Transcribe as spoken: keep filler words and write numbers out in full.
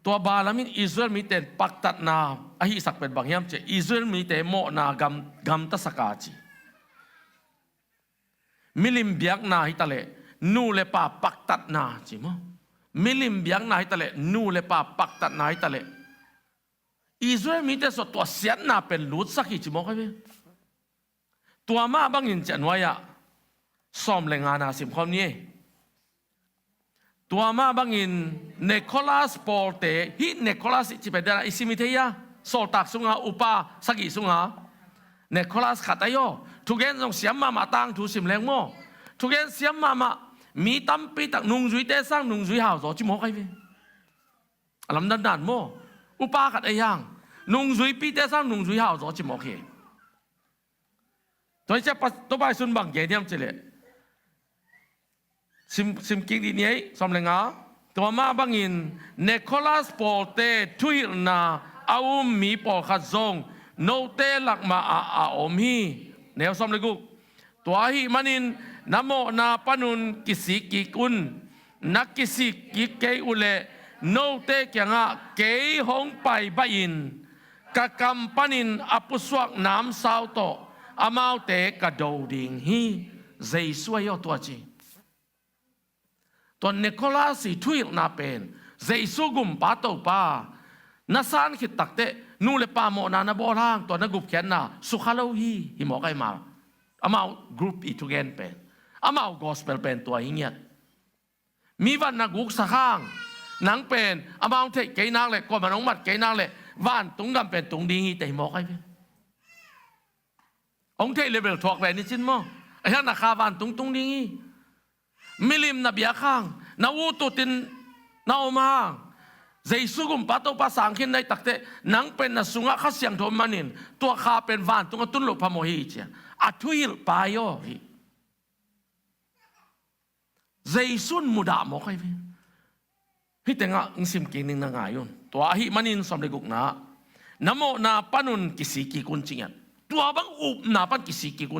Tua Balaam in Israel mite in paktatna a hihsak pen bang hiam cih leh Israel mite mawhna gam, gamtasak a ci. Milim biakna hi taleh nu le pa paktatna ci maw? Milim biakna hi taleh nu le pa paktatna hi taleh Israel mite sawt tua siatna pen lutsak hi ci maw kai ve? Tua mah bangin ciah nuai-ah sawm le ngana simkhawm ni ei. Tua mah bangin Nicholas pawlte, hih Nicholas i ci pen dena i sim i thei a, Sawltak sunga upa sagih sunga Nicholas khat ahi aw. Thugen zong siam mahmah, tangthu sim leng maw. Thugen siam mahmah, mi tampi tak nungzuite sang nungzui hauzaw ci mawk ahi ve. A lamdang dan maw. Upa khat ahi hang nungzuipite sang nungzui hauzaw ci mawk hi. Tua hi ciah Topa Zeisu in bang gen hiam cih leh, sim, sim kik dih ni ei, sawm le nga. Tua mah bangin Nicholas pawlte thuhilhna a um mi pawlkhat zong note lakmah ah a om hi. Neu sawm le guk. Tua ahih manin na mawhna panun kisik kik un. Na kisik kik kei uhleh note kiangah kei hong pai baih in ka kam panin a pusuak namsau tawh amaute ka do ding hi. Jesu ahi aw tua ci. Tua Nicholas i thuhilhna pen Jesu gumpa Topa na san khit takteh nu le pa mawhna na bawl hang tua na gupkhiatna sukha lo hi, hi mawk ahi ma. Amau group i thugen pen, amau gospel pen tua hi ngiat. Mi van na guksak hang nang pen amau theih kei nak leh, kuaman hong mat kei nak leh vantung gam pen tung ding hi teh hi mawk ahi ve. Hong theih level thuak ve ni cin maw. Ahi hang na kha vantung tung ding hi. Milim na biak hang, na ututin na om hang, Jesu gumpa Topa sang khin na hih takteh nang pen na sungah Kha Siangtho om manin tua kha pen vantung a tun loh phamawh hi ci a, a thuhilhpa hi aw hi. Jesu in mudah mawk ahi ve. Hih tengah hong sim kik ning, na ngai un. Tua ahih manin sawm le gukna, na mawhna panun kisik kik un ci ngiat. Tua bang upna pan kisik kik un.